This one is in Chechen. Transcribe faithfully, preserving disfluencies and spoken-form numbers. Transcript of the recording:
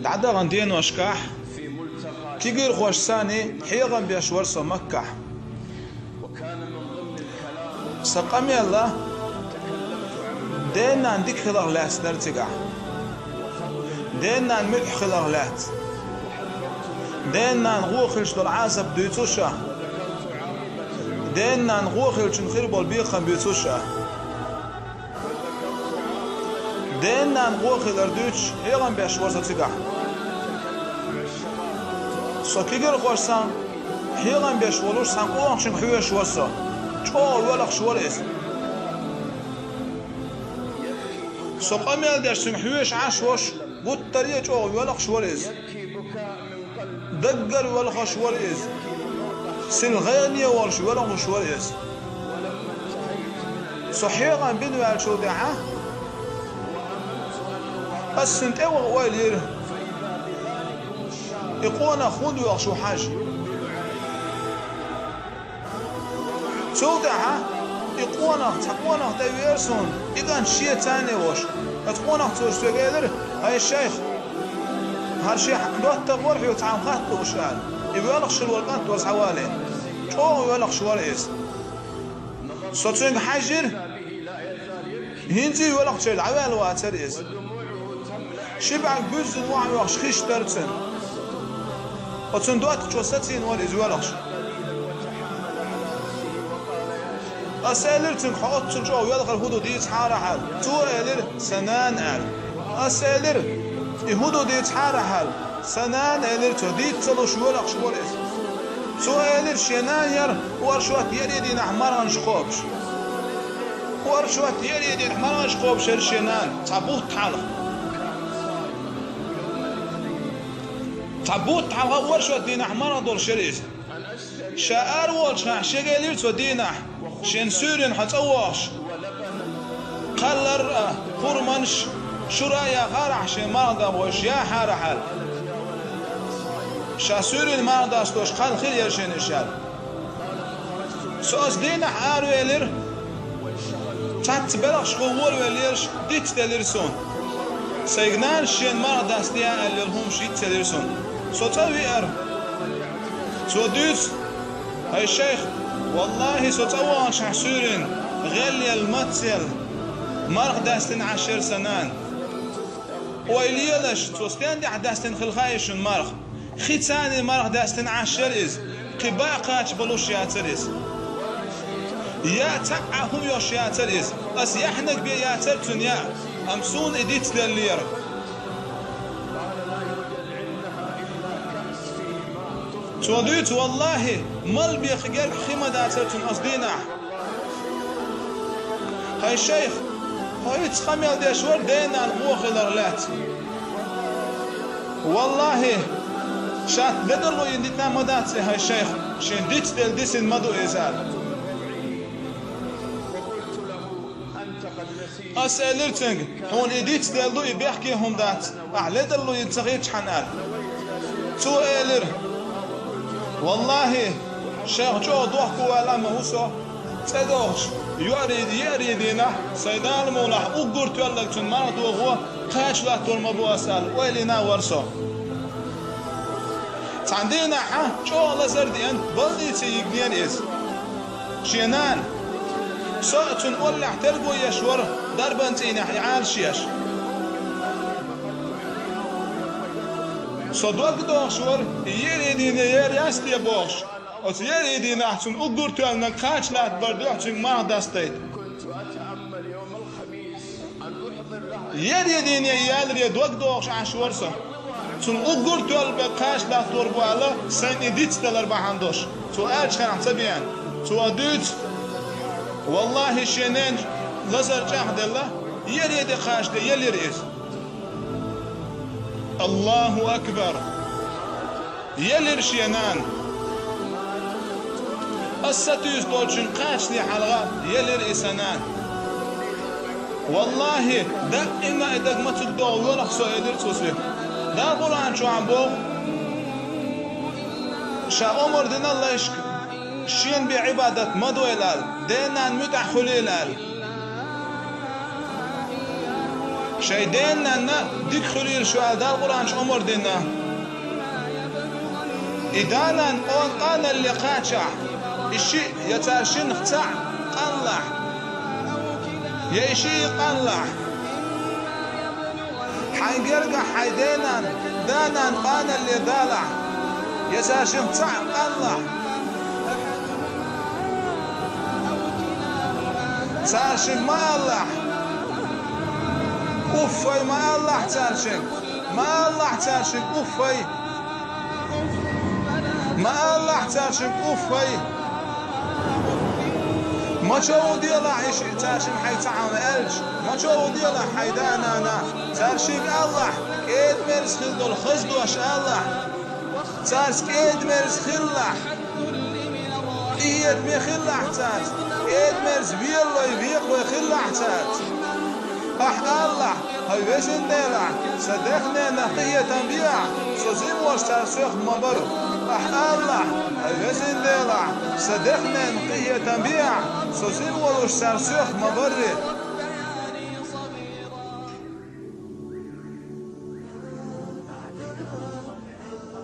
ДӀадаханчу деношкахь кегийрхошцаний хьехам беш вара со Маккахь. Сан къамел а ден-нана дика хиларх лаьцна дара цигахь. Ден-нана муьтӀахь хиларх лаьцна. Ден-нана гӀо хилча долу Ӏазап дуьйцуш а. Ден-нана гӀо хилчун хир болу бекхам буьйцуш а. Ден-нана гӀо хилар дуьйцуш, хьехам беш вара со цигахь. Со кегийрхошцаний хьехам беш волуш, цхьана къонахчуьнга хьоьжуш вара со. ЧӀогӀа воьлхуш вара иза. Со къамел деш цуьнга хьоьжуш Ӏаш волуш, гуттар а чӀогӀа воьлхуш вара иза. Даггара воьлхуш вара иза. Сингаттаме волуш воьлхуш вара иза. Со хьехам бина ваьллачул тӀаьхьа ас цуьнан тӀе а ваха ойла йира: «И къонах хӀунда воьлхуш ву хьажа?» Цул тӀаьхьа и къонах, цхьа къонах тӀе веара суна, и кӀант шеца а волуш. Оцу къонахчо соьга элира: «ХӀай шайх, хӀара шен доттагӀа вара хьоьга цхьа хатта лууш», – аьлла. И воьлхуш хилла волу кӀант вара схьавалийна. ЧӀогӀа воьлхуш вара иза. Со цуьнга хьаьжира. ХӀинца а воьлхучерла дӀаваьлла вацара иза. Ши бӀаьрг буьззина охьавоьхуш хиш дара цуьнан. Оцу доттагӀчо сацийна вара иза воьлхуш. Ас элира цуьнга: «Хьо оццул чӀогӀа воьлхура хӀун ду, дийцахьара хьал». Цо элира: «Сан нана», – аьлла. Ас элира: «И хӀун ду, дийцахьара хьал?» «Сан нана», – элира цо, дийца ца луш воьлхуш вара иза. Цо элира, шен нана яра оршот еарий дийнахь марханаш кхобуш. Оршот еарий дийнахь марханаш кхобуш яра шен нана, цхьа бутт хьалха. Цхьа бутт хьалха оршот дийнахь марха долуш яра иза. Ша ара волчу хенахь шега элира цо дийнахь, шен суьйрана хьо цӀа вогӀуш, кхаллар а, хурманаш, шура а яхьара ахь шен марха дан вайша, яхьара хьал. Ша суьйрана марха дасталуш кхалла хир яра шен иша». Со оцу дийнахь аравелира, цхьацца белхашхо волавелла ераш диц делира суна. Сайга нанас шена марха дастаян аьлла йолу хӀумаш йицъелира суна. Со цӀа веара. Цо дуьйцу: «ХӀай шайх, валлахӀи, со цӀа ваханчохь суьйрана гӀелъелла, мацъелла марха даьстина Ӏаш яра сан нана. Ойла елаш, цо стенна тӀехь даьстина хилла хаьий шуна марха? Хи царний марха даьстина Ӏаш яра иза, кхин баа кхача болуш яцара иза. Яа цхьаъ а хӀума йолуш яцара иза. Ас яхьаниг бен яцара цуьнан яа, амма суна и диц деллера». Цо дуьйцу: «ВаллахӀи, мала бен кхин гергахь хи ма дацара цуьнан оцу дийнахь». «ХӀай шайх, хьо хӀинца къамел деш вара ден-нана гӀо хиларх лаьцна». «ВаллахӀи, ша ледарло йина дитина ма дац и, хӀай шайх, шен диц делла дисина ма ду иза», – аьлла. Ас элира цуьнга: «Хьуна и диц делла ду, и бехке хӀума дац, ахь ледарло йина ца хилчахьана», – аьлла. Цо элира: «ВаллахӀи, шайх, чӀогӀа дохко ваьлла ма ву со. ЦӀе догӀуш, йоарий, еарий дийнахь, сайн Дала мукъалахь, уггар тоьлларг цуьнан марха дохо кхача латтор ма бу ас», – аьлла, ойла йина вара со. Цхьана дийнахь чӀогӀа лазар а деана, больнице йигнера иза. Шен нана. Со а цуьнан оллехь терго еш вара, дарбан цӀийнехь и Ӏалашъеш. Со дог дохуш вара, еарий дийне ер яц те бохуш. Оцу еарий дийнахь цунна уггар тоьлларг кхача латтабар дуьхьа цуьнга марха дастадайта. Еарий дийне яларе дог дохуш Ӏаш вара со. Цунна уггар тоьлларг кхача латтор бу аьлла, сайна и дицделар бахьана долуш. Цо аьллачу хенахь ца беана. Цо дуьйцу: «ВаллахӀи, шен ненан лазар чӀагӀделла, еарий де кхача де елира иза». Аллаху акбар! Елира шен нана. Ас сатуьйсу долчуьнга кхачане хьалха елира и сан нана. ВаллахӀи, даима и даг ма ца догӀу воьлху со, элира цо соьга. Дала Къуръан чохь боху, ша омра дина лайшка, шена бен Ӏибадат ма дойла аьлла, ден-нана муьтӀахь хуьлийла аьлла. Шайн денна-нанна дика хуьлийла шу аьлла Дала Къуръан чу омра дина. И да-нана къон-, къаналле кхачахь, и шиъ я цара шиннах цхьаъ къанлахь, я и шиъ къанлахь. Хьайн гергахь хьайн денан, данан къаналле далахь, я цара шиннах цхьаъ къанлахь. Цара шинга ма алалахь: «Уффай», ма алалахь цара шинга. Ма алалахь цара шинга: «Уффай». Ма алалахь цара шинга: «Уффай». Ма чӀогӀа делахь и шиъ цара шинга хьайн цхьаъ аьлча, ма чӀогӀа делахь хьайн да-нана. Цара шинга алалахь, кӀеда-мерза хила долу хаза дош алалахь. Цаьрца кӀеда-мерза хилалахь. Къинхетаме хилалахь цаьрца. КӀеда-мерза велалой, векхалой хилалахь цаьрца. Ахь алалахь: «ХӀай Везан Дела, сан дех-ненах къинхетам бехьа, со зина волуш цара соьх ма барра». Ахь алалахь: «ХӀай Везан Дела, сан дех-ненах къинхетам бехьа, со зина волуш цара соьх ма барра».